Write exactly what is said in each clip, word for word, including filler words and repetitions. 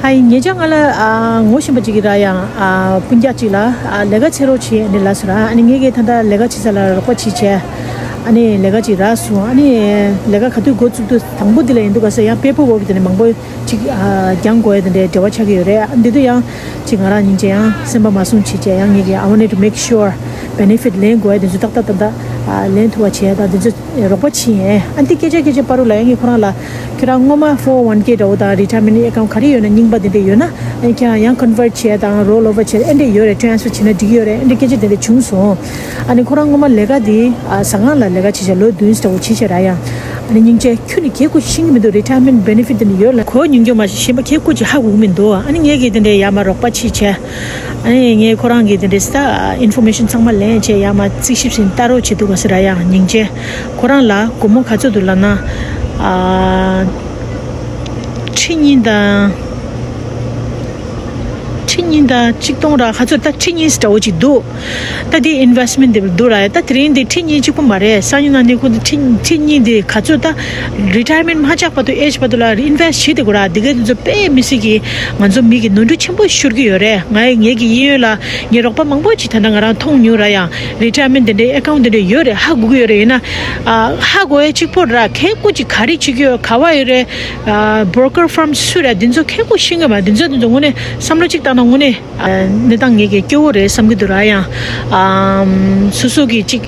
ཧའི། ཉེ་ཆར་ང་ལ་ཨ་ངོ་ཤེས་པ་ཅིག་གིས་ར་ཡང་ཨ་སྤུན་ཀྱག་ཅིག་ལ་ཨ་ལས་ཀ་བྱེད་རོགས་བྱེད་ཨ་ནི་ལབ་སོང་ར། ཨ་ནི་ངས་ཀྱིས་ད་ལྟ་ལས་ཀ་བྱེད་ས་ལ་རོགས་པ་བྱེད་བྱས། ཨ་ནི་ལས་ཀ་ཅིག་རག་སོང་། ཨ་ནི་ལས་ཀ་ག་དུས་འགོ་བཙུགས་དུས་དང་པོ་འདི་ལ་ཡིན་འདུག་ག་ས་ཡང་པེ་པར་ཝོརྐ་དེ་ནས་མང་པོ་ཅིག་ཨ་རྒྱག་དགོས་ཡ་དེ་འདྲའི་འབྲེལ་བ་ཆགས་ཀྱི་ཡོད་རེད། ཨ་འདི་དུས་ཡང་ཅིག་ང་རང་སྙིང་རྗེ་ཡང་སེམས་པ་མ་བཟུང་བྱེད་བྱས་ཡང་ངས་ཀྱིས་I wanted to make sure benefit ལེན་དགོས་ཡ་དེ་ཚོ་ཏག་ཏག་ཏག་ཏག་ཨ་ལེན་ཐུབ་པ་བྱས་ཡ་དང་དེ་ཚོ་རོགས་པ་བྱེད་ཡས། ཨ་འདི་སྐད་ཆ་སྐད་ཆ་བར་དུ་ལ་ཡང་ངས་ཁོ་རང་ལ་ཁྱོད་རང་སྔོན་མ་four oh one k འདྲ་བོ་དང་retirement account ག་རེ་ཡོད་ན་རྙིང་པ་དེ་འདྲ་ཡོད་ན་ཨ་ཁྱེད་རང་ཡང་convert བྱས་དང་roll over བྱས་ཨེ་འདྲ་ཡོད་རེད། transfer བྱས་ན་འགྲིག་གི་ཡོད་རེད། ཨེ་འདྲ་སྐད་ཆ་དེ་འདྲ་བྱུང་སོང་། ཨ་ནི་ཁོ་རང་སྔོན་མ་ལས་ཀ་དེ་ཨ་ཟ་ཁང་ལ་ལས་ཀ་བྱེད་བྱས་ལོ་བདུན་འདྲ་བོ་བྱེད་བྱས་ར་ཡང་ཨ་ནི་སྙིང་རྗེ་ཁྱོད་ནི་ཁྱེད་ཁོ་ཤེས་ཀྱི་མི་འདུག retirement benefit དེ་འདྲ་ཡོད་ལ་གོ་མྱོང་རྒྱུ་མ་ཤེས་པ་ཁྱེད་ཁོ་ཅིག་ཧ་གོ་གི་མི་འདུག་ཨ་ནི་ངས་ཀྱིས་དེ་འདྲ་ཡར་མར་རོགས་པ་བྱེད་བྱས། ཨ་ནི་ངས་ཁོ་རང་གི་དེ་འདྲའི་ས་ཨིན་ཕོར་མེ་ཤན་ཚང་མ་ལེན་བྱས་ཡར་མར་རྩིས་ཞིབ་བྱས་ལྟ་རོགས་བྱེད་འདུག་ག་ཟེར་ར་ཡང་སྙིང་རྗེ། ཁོ་རང་ལ་སྒོར་མོ་ག་ཚོད་འདུག་ལབ་ན། ཨ་ཁྲི་གཉིས་དང་ཁྲི་གཉིས་དང་ཆིག་སྟོང་ར་ག་ཚོད་ད་ཁྲི་གཉིས་འདྲ་བོ་ཅིག་འདུག་ད་དེ་ཨིན་ཝེ་སི་མེན་ཊི་དེ་འདུག་ར་ཡ། ད་དེ་རིང་དེ་ཁྲི་གཉིས་གཅིག་པོ་མ་རེད། སང་ཉིན་གནངས་ཉིན་ཁོ་ཚོ་ཁྲི་ཁྲི་གཉིས་དེ་ག་ཚོད་ད་རི་ཊ་ཡར་མེན་ཊི་མ་ཆགས་བར་དུ་ཨེཇ་བར་དུ་ལ་ཨིན་ཝེ་སི་ཊི་བྱེད་དེ་དགོས་ར། དེ་གའི་དེ་ཚོ་དཔེ་མི་སྲིད་ཀྱི་ང་ཚོ་མི་གི་ནོར་འཁྲུལ་ཆེན་པོ་ཤོར་གྱི་ཡོད་རེད། ང་ངེད་ཀྱི་གཡས་གཡོན་ལ་ངའི་རོགས་པ་མང་པོ་ཅིག་ད་ལྟ་ང་རང་མཐོང་མྱོང་ར། ཡང་རི་ཊ་ཡར་མེན་ཊི་དེ་འདྲའི་ཨེ་ཁའུན་ཊི་དེ་འདྲ་ཡོད་རེད། ཧ་གོ་གི་ཡོད་རེད། ཡིན་ན་ཨ་ཧ་གོ་ཡ་གཅིག་པོ་ར་ཁེ་ཀོ་ཅིག་ག་རེ་བྱེད་ཀྱི་ཡོད་ག་བ་ཡོད་རེད། ཨ་བོར་ཀར་ཕརམ་སུ་རེད། དེ་ཚོ་ཁེ་ཀོ་ཤེས་ཀྱི་མ་རེད། དེ་ཚོ་དེ་ཚོ་དངོས་གནས་བསམ་བློ་གཅིག་བཏང་ན་དངོས་གནས། གནས་སྟངས་ངེད་ཀྱི་སྐྱོ་བོ་རེད་བསམ་གྱི་འདུག་ར། ཡང་ཨམ་སོ་སོ་གི་ཅིག་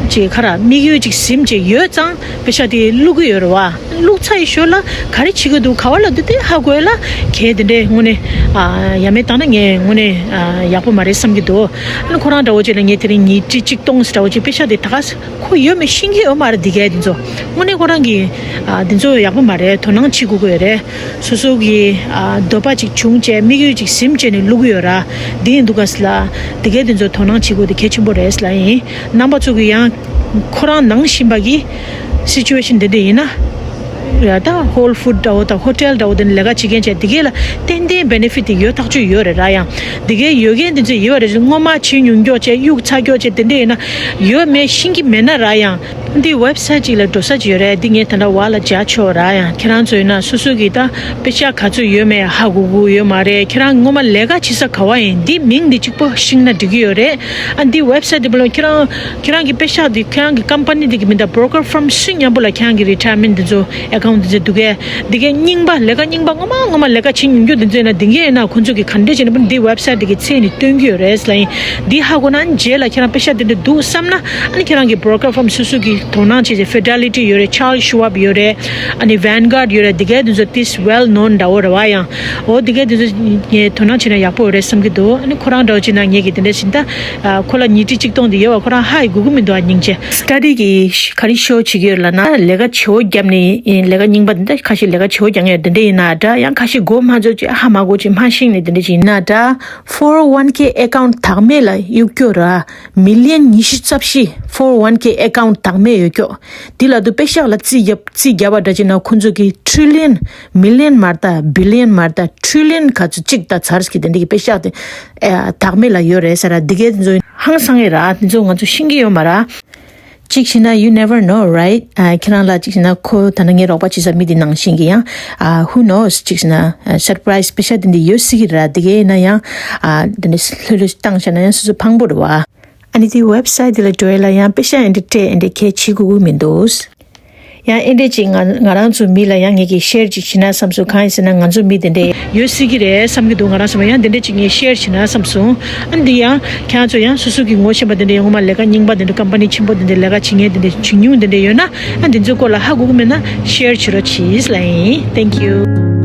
ཅིག་ཁ་ར་དམིགས་ཡུལ་ཅིག་ཟིན་ཅིག་ཡོད་ཙང་པེ་ཤག་དེ་བླུག་གི་ཡོད་རེད་བ། བླུག་ཚར་ཡི་ཞོར་ལ་ག་རེ་བྱེད་ཀྱི་འདུག་ག་བ་ལ་འདུག་དེ་ཧ་གོ་ཡ་ལ་གལ་དེ་འདྲས་དངོས་གནས་ཨ་ཡ་མེད་བཏང་ན་ངས་དངོས་གནས་ཨ་ཡག་པོ་མ་རེད་བསམ་གྱི་འདུག་ཨ་ནི་ཁོ་རང་འདྲ་བོ་ཅིག་ལ་ངས་དེ་རིང་ཉིས་ཁྲི་ཆིག་སྟོང་ཟེར་འདྲ་བོ་ཅིག་པེ་ཤག་དེ་ད་ག་ཁོ་ཡོད་མེད་ཤེས་ཀྱི་ཡོད་མ་རེད། འདི་གས་འདི་ཚོ་དངོས་གནས་ཁོ་རང་གི་ཨ་འདི་ཚོ་ཡག་པོ་མ་རེད། དོ་སྣང་བྱེད་དགོས་ཀྱི་ཡོད་རེད། སོ་སོ་གི་ཨ་འདོད་པ་ཅིག་བྱུང་བྱས་དམིགས་ཡུལ་ཅིག་ཟིན་བྱས་ནས་བླུག་གི་ཡོད་ར། འདི་ཡིན་འདུག་ག་ཟེར་ལ། འདི་གས་འདི་ཚོ་དོ་སྣང་བྱེད་དགོས་དེ་གལ་ཆེན་པོ་རེད་ཟེར་ལ་ཡིན། རྣམ་པ་ཚོ་གི་ཡང་ཁོ་རང་ནང་བཞིན་པ་གི་སི་ཅུ་ཨེ་ཤན་འདི་འདྲ་ཡིན་ན། ཡ་ད་ཧོལ་ཕུཌ་འདྲ་བོ་དང་ཧོ་ཊེལ་འདྲ་བོ་དེ་ནས་ལས་ཀ་བྱེད་མཁན་བྱས་འདི་གས་ལ་ཏན་ཏན་བེ་ནེ་ཕིཊ་དེ་ཡོད་ཐག་ཆོད་ཡོད་རེད་ར། ཡང་འདི་གས་ཡོད་མཁན་འདི་ཚོ་ཡོད་རེད། སྔོན་མ་བྱེད་མྱོང་མགྱོགས་བྱས་གཡུག་ཚ་མགྱོགས་བྱས་དེ་འདྲ་ཡིན་ན་ཡོད་མེད་ཤེས་ཀྱི་མེད་ན་ར། ཡང་འདི་ཝེབ་སའིཊ་ཅིག་ལ་འགྲོ་ས་ཅིག་ཡོད་རེད། འདི་ངས་ད་ལྟ་བ་ལ་བྱ་ཆོག་ར། ཡང་ཁྱེད་རང་ཚོ་ཡིན་ན་སོ་སོ་གིས་ད་པེ་ཤག་ག་ཚོད་ཡོད་མེད་ཧ་གོ་གི་ཡོད་མ་རེད། ཁྱེད་རང་སྔོན་མ་ལས་ཀ་བྱེད་ས་ག་བ་ཡིན། འདི་མིང་འདི་གཅིག་པོ་ཤེས་ན་འགྲིག་གི་ཡོད་རེད། ཨ་འདི་ཝེབ་སའིཊ་འདི་བ་ལ་ཁྱེད་རང་ཁྱེད་རང་གི་པེ་ཤག་འདི་ཁྱེད་རང་གི་ཀམ་པ་ནི་འདི་གི་མིང་དང་བོར་ཀར་ཕརམ་སུ་མཉམ་པོ་ལ་ཁྱེད་རང་གི་རི་ཊ་ཡར་མེན་ཊི་འདི་ཚོ་ཨེ་ཁའུན་ཊི་འདི་ཚོ་འདུག་གས། འདི་གས་རྙིང་པ་ལས་ཀ་རྙིང་པ་སྔོན་མ་སྔོན་མ་ལས་ཀ་བྱེད་མྱོང་རྒྱུ་འདི་ཚོ་ཡིན་ན་འདི་གས་ཡིན་ན་ཁོང་ཚོ་གི་ག་འདྲས་བྱས་ན་འདི་ཝེབ་སའིཊ་འདི་གི་ཚད་ནི་སྟོན་གྱི་ཡོད་རེད་ལ་ཡིན། འདི་ཧ་གོ་ན་རྗེས་ལ་ཁྱེད་རང་པེ་ཤག་འདི་འདྲ་འདུག་བསམ་ན་ཨ་ནི་ཁྱེད་རང་གི་བོར་ཀར་ཕརམ་སོ་སོ་གི་དོ་སྣང་བྱེད་ཅིག་ཕེ་ཌེ་ལི་ཊི་ཡོད་རེད། ཆཱརལ་ཤུ་ཝབ་ཡོད་རེད། ཨ་ནི་ཝན་གྷར་ཡོད་རེད། འདི་གས་འདི་ཚོ་ཏིས་ཝེལ་ནོན་འདྲ་བོ་རེད་བ། ཡང་འོ་འདི་གས་འདི་ཚོ་ངས་དོ་སྣང་བྱས་ན་ཡག་པོ་ཡོད་རེད་བསམ་གྱི་འདུག་ཨ་ནི་ཁོ་རང་འདྲ་བོ་བྱས་ན་ངས་གི་འདི་འདྲ་བྱས་ན་ད་ཁོ་ལ་ཉིས་ཁྲི་གཅིག་སྟོང་འདི་ཡོད་བ། ཁོ་རང་ཧ་ཡི་གོ་གི་མི་འདུག་ཨ་སྙིང་རྗེ། སི་ཊ་ཌི་གི་ག་རེ་ཤོ་བྱེད་ཀྱི་ཡོད་ལབ་ན་ལས་ཀ་བྱེད་འོ་བརྒྱབ་ནས་ལས་ཀ་རྙིང་པ་འདི་འདྲ་ཁ་ཤས་ལས་ཀ་བྱེད་འོ་རྒྱག་ངེས་འདི་འདྲ་ཡིན་ན་འདྲ། ཡང་ཁ་ཤས་མགོ་མ་ཚོས་ཅིག་ཧ་མ་གོ་ཅིག་མ་ཤེས་ནས་འདི་འདྲ་ཅིག་ཡིན་ན་འདྲ། ཕོར་ཝན་ཁེ་ཨེ་ཁའུན་ཊི་བདག་མེད་ལ་གཡུག་སྐྱོ་ར། མི་ལི་ཡན་ཉི་ཤུ་རྩ་བཞི་ཕོར་ཝན་ཁེ་ཨེ་ཁའུན་ཊི་བདག་མེད་ཡོད་སྐྱོ། འདི་ལ་དུ་པེ་ཤག་ལ་རྩིས་རྒྱབ་རྩིས་རྒྱབ་པ་འདྲ་ཅིག་ན་ཁོ་ཚོ་གི་ཊི་རི་ལི་ཡན་མི་ལི་ཡན་མ་རེད་ད་བི་ལི་ཡན་མ་རེད་ད་ཊི་རི་ལི་ཡན་ག་ཚོད་ཅིག་ད་ཚར་གི་དེ་འདྲ་གི་པེ་ཤག་དེ་བདག་མེད་ལ་ཡོད་རེད་ཟེར་ར། འདི་གའི་དེ་ཚོ་ཧང་སང་ངེ་ར། དེ་ཚོ་ང་ཚོ་ཤེས་ཀྱི་ཡོད་མ་ར། གཅིག་བྱས་ན་you never know, right? ཨ་ཁྱེད་རང་ལ་གཅིག་བྱས་ན་ཁོ་ད་ནི་ངའི་རོགས་པ་བྱེད་ས་མི་དེ་ནང་བཞིན་གྱི་ཡང་ཨ་who knows གཅིག་བྱས་ན་ཨ་སར་པ་རའི་ཛི་པེ་ཤལ་དེ་འདྲ་ཡོད་སྲིད་ཀྱི་ར། དེ་གའི་ཡིན་ན་ཡང་ཨ་དེ་འདྲ་ལྷོད་ལྷོད་བཏང་བྱས་ན་ཡང་སོ་སོ་ཕངས་པོ་རེད་བ། ཨ་ནི་དེ་ཝེབ་སའིཊ་དེ་ལ་འགྲོ་ཡ་ལ་ཡང་པེ་ཤག་ཨེ་འདྲ་སྤྲད་ཨེ་འདྲ་གལ་ཆེ་དགོས་ཀྱི་མི་འདུག་ཡང་ཨེ་འདྲ་ཅིག་ང་ང་རང་ཚོ་མི་ལ་ཡང་ངེད་ཀྱིས་ཤེར་ཅིག་བྱེད་ན་བསམ་སོང་། གང་ཡིན་ཟེར་ན་ང་ཚོ་མི་དེ་འདྲ་ཡོད་སྲིད་ཀྱི་རེད་བསམ་གྱི་འདུག་ང་རང་བསམ་པ་ཡང་དེ་འདྲ་ཅིག་ངས་ཤེར་བྱེད་ན་བསམ་སོང་། ཨ་འདི་ཡང་ཁྱེད་ཚོ་ཡང་སོ་སོ་གི་ངོ་ཤེས་པ་དེ་འདྲ་ཡང་ངོ་མ་ལས་ཀ་རྙིང་པ་དེ་འདྲ་ཀམ་པ་ནི་ཆེན་པོ་དེ་འདྲ་ལས་ཀ་བྱེད་མཁན་དེ་འདྲ་བྱེད་མྱོང་དེ་འདྲ་ཡོད་ན་ཨ་འདི་ཚོའི་སྐོར་ལ་ཧ་གོ་གི་མེད་ན་ཤེར་བྱེད་རོགས་གྱིས་ལབ་ཡིན། Thank you.